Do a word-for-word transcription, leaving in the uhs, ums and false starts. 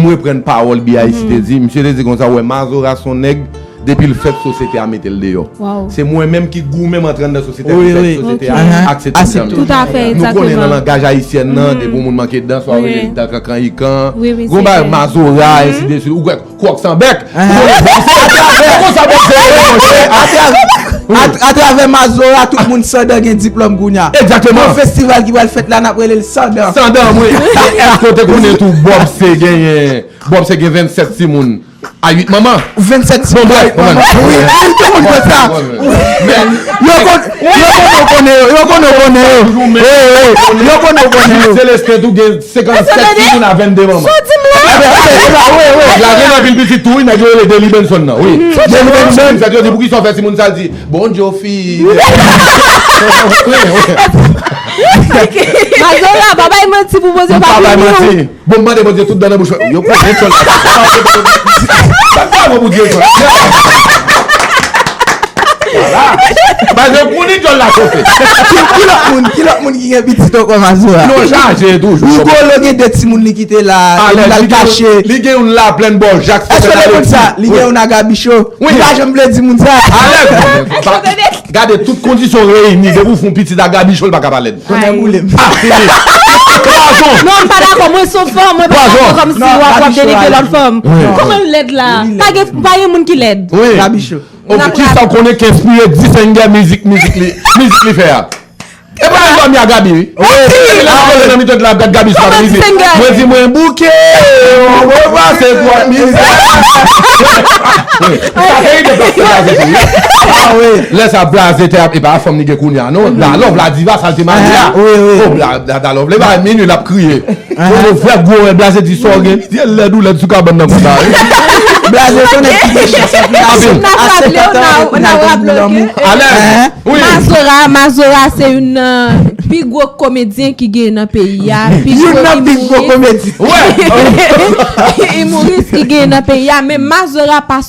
M reprann pawòl B I C te di. Misye te di konsa, wè, Mazora se yon nèg, depi l fèt, sosyete a mete l deyò. Se mwen menm ki goumen m antre anndan sosyete a, ki fè sosyete a aksepte m jan m ye. Nou konnen nan langaj ayisyèn nan, depi yon moun manke dan, swa yo rele l dan kankan ikan, gon bagay mazora, ensi de swit. Ou kwè kwòk san bèk. Ou konnen, se konsa bèk se rele, monchè. Atravè mazora, tout moun sandan gen diplòm kounya. Egzakteman. Yon festival ki pral fèt la, n ap rele l sandan. Sandan, wi. E èske w te konnen tou Bòb se genyen, Bòb se gen vennsèt timoun a uit manman? Vennsèt timoun a uit manman. Wi, tout moun konn sa. Yo konn, yo konnen w konnen yo, yo konnen w konnen yo. Wi, wi, yo konnen w konnen yo. Selesten tou gen senkannsèt timoun a vennde manman. Sa w di m la? Wi, wi. Lage nan vil pitit tou, wi, nèg yo rele Deli Benson nan, wi. Deli Benson. Sa yo di, poukisa w fè timoun sa? L di, Bondye w fi. Mazora, pa bay manti pou Bondye pa pini w. Bon, m mande Bondye tout dan nan bouch mwen. Yo konnen dyòl la. Sa k pa bon pou dyòl la. Vwala. Paske konnen dyòl la chofe. Ki lòt moun, ki lòt moun ki gen pitit ankò, Mazora? Non, chaje toujou. Rigolo gen de timoun li kite la, li al kache. Li gen youn la plèn bò Jak. Èske w te konn sa? Li gen youn a Gabicho. Li pa janm vle di moun sa. Alèz. Gade, tout kondisyon reyini, depi w fè yon pitit a Gabicho, l pa ka pa lèd. Konnen boule m. Ah, fini. Pwazon. Non, m pa dakò. Mwen se yon fanm, mwen pa dakò kòmsi w ap, w ap denigre lòt fanm. Kòman l lèd la? Pa gen, pa gen moun ki lèd. Wi. Gabicho. Ok, kisa w konnen ki enspire Disengè mizik, mizik li, mizik li fè a? E pa l dòmi a Gabi, wi. Wi. Epi lè m ap pale nan mitan la, ap gad Gabi sou la mizik. Mwen di mwen bouke, mwen pase twòp mizè. Sa se ide plas blaze tou, wi. Lè sa blaze te ap, e pa fanm li gen kounye a, non. Da Love la diva, sa l te marye a. Wi, wi. Oh, da, da, Da Love, lè bagay minui, l ap kriye. Yo vre gwo wè blaze di sa w gen. Li lèd ou lèd sou kabann nan konsa, wi. Blaze se nèg ki gen chans anpil. Anpil. N ap raple w, n ap raple w ke, euh, Mazora, Mazora se youn nan pi gwo komedyen ki gen nan peyi a, pi gwo imouris. Youn nan pi gwo komedyen. Imouris ki gen nan peyi a, men Mazora pa